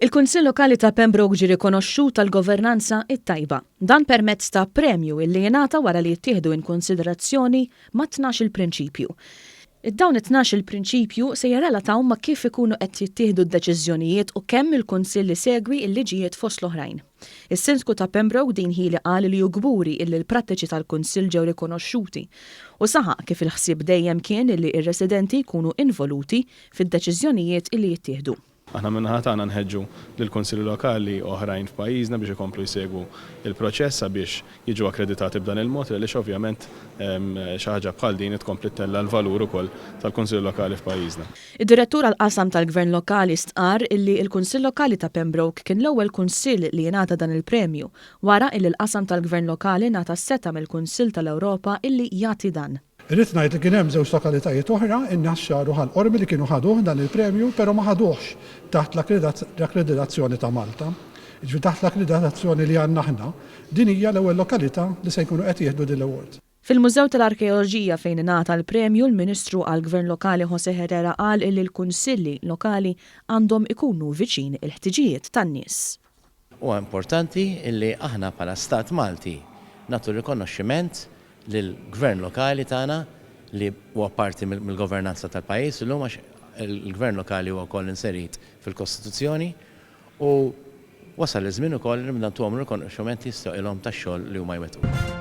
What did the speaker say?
Il-Kunsill Lokali ta' Pembroke ġie rikonoxxut għall-governanza t-tajba. Dan permezz ta' premju illi jingħata wara li jittieħdu in konsiderazzjoni mat-tnax-il prinċipju. Dawn it-tnax-il prinċipju se jirrelataw ma' kif ikunu qed jittieħdu d-deċiżjonijiet u kemm il-Kunsill isegwi l-liġijiet fost l-oħrajn. Is-Sindku ta' Pembroke Dean Hili qal li hu kburi illi l-prattiċi tal-Kunsill ġew rikonoxxuti u saħaq kif il-ħsieb dejjem kien illi r-residenti jkunu involuti fid-deċiżjonijiet illi jittieħdu. Aħna min-naħa tagħna nħeġġu lill-Kunsilli Lokali oħrajn f'pajjiżna biex ikomplu jsegwu l-proċess sabiex jiġu akkreditati b'dan il-mod għaliex ovvjament xi ħaġa bħal din tkompli ttella' l-valur ukoll tal-Kunsilli Lokali f'pajjiżna. Id-Direttur għall-Qasam tal-Gvern Lokali stqarr illi l-Kunsill Lokali ta' Pembroke kien l-ewwel kunsill li jingħata dan il-premju wara illi l-qasam tal-Gvern Lokali ngħata s-setgħa mill-Kunsill tal-Ewropa illi jagħti dan. Irrid ngħid li kien hemm żewġ lokalitajiet oħra, in-Naxxar u Ħal Qormi li kienu ħaduh dan il-premju, però ma ħaduhx taħt l-akkreditazzjoni ta' Malta. Jiġifieri taħt l-akkreditazzjoni li għandna aħna, din hija l-ewwel lokalità li se jkunu qed jieħdu din l-award. Fil-Mużew tal-Arkeoloġija fejn ingħata l-premju, l-Ministru għall-Gvern Lokali José Herrera qal illi l-kunsilli lokali għandhom ikunu viċin il-ħtiġijiet tan-nies. Huwa importanti illi aħna bħala Stat Malti nagħtu rikonoxximent lill-Gvern Lokali tagħna li huwa parti mill-governanza tal-pajjiż illum għax il-Gvern Lokali huwa wkoll inserit fil-Kostituzzjoni u wasal iż-żmien ukoll li nagħtuhom rikonoxximent li jistgħoqilhom tax-xogħol li huma jwettqu.